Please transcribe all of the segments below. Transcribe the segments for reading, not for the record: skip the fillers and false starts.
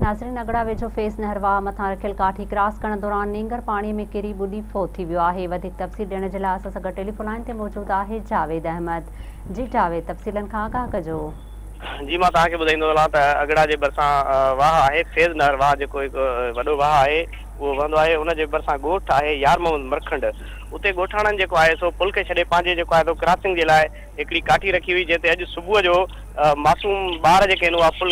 ناظرين اڳڙا ويجهو فيض نهر واهه مٿان رکيل ڪاٺي ڪراس ڪرڻ دوران نينگر پاڻي ۾ ڪري ٻڏي فوت ٿي ويو آهي وڌيڪ تفصيل ڏيڻ جي لاء اسان سان گڏ ٽيليفون لائين تي موجود آهي جاويد احمد جي جاويد تفصيلن کان آگاهه ڪجو. جي مان توهان کي ٻڌائيندو هلان ته اڳڙا جي ڀرسان واهه آهي فيض نهر واهه جيڪو هڪ وڏو واهه آهي اهو وهندو آهي ان جي ڀرسان ڳوٺ آهي يار محمد مرکنڊ اتي ڳوٺاڻن جيڪو آهي سو پل کي ڇڏي پنهنجي جيڪو آهي سو ڪراسنگ جي لاء هڪڙي ڪاٺي رکي هئي جنهن تي اڄ صبح جو معصوم ٻار جيڪي آهن اها پل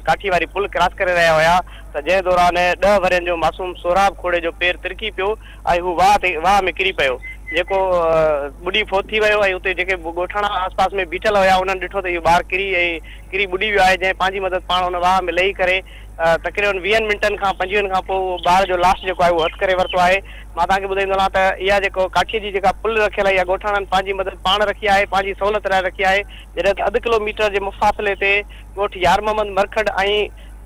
ڪاٺي واري پل ڪراس ڪري رهيا هيا ته جنهن دوران ڏهه ورهين جو معصوم سهراب کوڙي جو پير ترڪي پيو ۽ هو واهه تي واهه ۾ ڪري پيو جيڪو ٻڏي فوت ٿي ويو ۽ اتي جيڪي ڳوٺاڻا آس پاس ۾ بيٺل هيا انهن ڏٺو ته اهو ٻار ڪري ۽ ڪري ٻڏي ويو آهي جنهن پنهنجي مدد پاڻ ان واهه ۾ لهي ڪري تقريبن ويهن منٽن کان پنجويهن کان پوء اهو ٻار جو لاش جيڪو آهي اهو هٿ ڪري ورتو آهي. مان توهان کي ٻڌائيندو هلان ته اها جيڪو ڪاٺيء جي جيڪا پل رکيل آهي اها ڳوٺاڻن پنهنجي مدد پاڻ رکي آهي پنهنجي سهولت لاء رکي آهي جڏهن ته اڌ ڪلو ميٽر جي مفاصلي تي ڳوٺ يار محمد مرکڙ ۽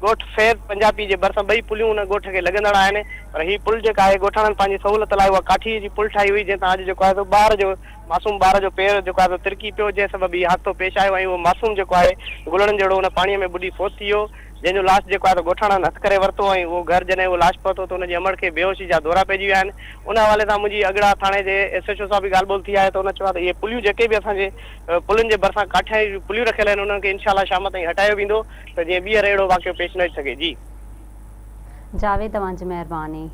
ڳوٺ فيض پنجابي جي ڀرسان ٻئي پليون ان ڳوٺ کي لڳندڙ آهن پر هي پل جيڪا آهي ڳوٺاڻن پنهنجي سهولت لاء اها ڪاٺيء جي پل ٺاهي هئي جنهن تان اڄ جيڪو آهي سو ٻار جو معصوم ٻار جو پير جيڪو آهي سو ترڪي پيو جنهن سبب هي حادثو پيش آيو ۽ اهو معصوم جيڪو آهي گلڙن جهڙو ان پاڻيء ۾ ٻڏي فوت ٿي ويو. جنهن جو لاش جيڪو آهي سو ڳوٺاڻن هٿ ڪري ورتو ۽ اهو گهر جڏهن اهو لاش پهتو ته ان جي امڙ کي بيهوشي جا دورا پئجي ويا آهن ان حوالي سان منهنجي اڳڙا ٿاڻي جي ايس ايڇ او سان به ڳالهه ٻولهه ٿي آهي ته ان چيو آهي ته اهي پليون جيڪي به اسان جي پلن جي ڀرسان ڪاٺين جون پليون رکيل آهن انهن کي انشاء الله شام تائين هٽايو ويندو ته جيئن ٻيهر اهڙو واقعو پيش نه اچي سگهي جي. جاويد اوهان جي مهرباني.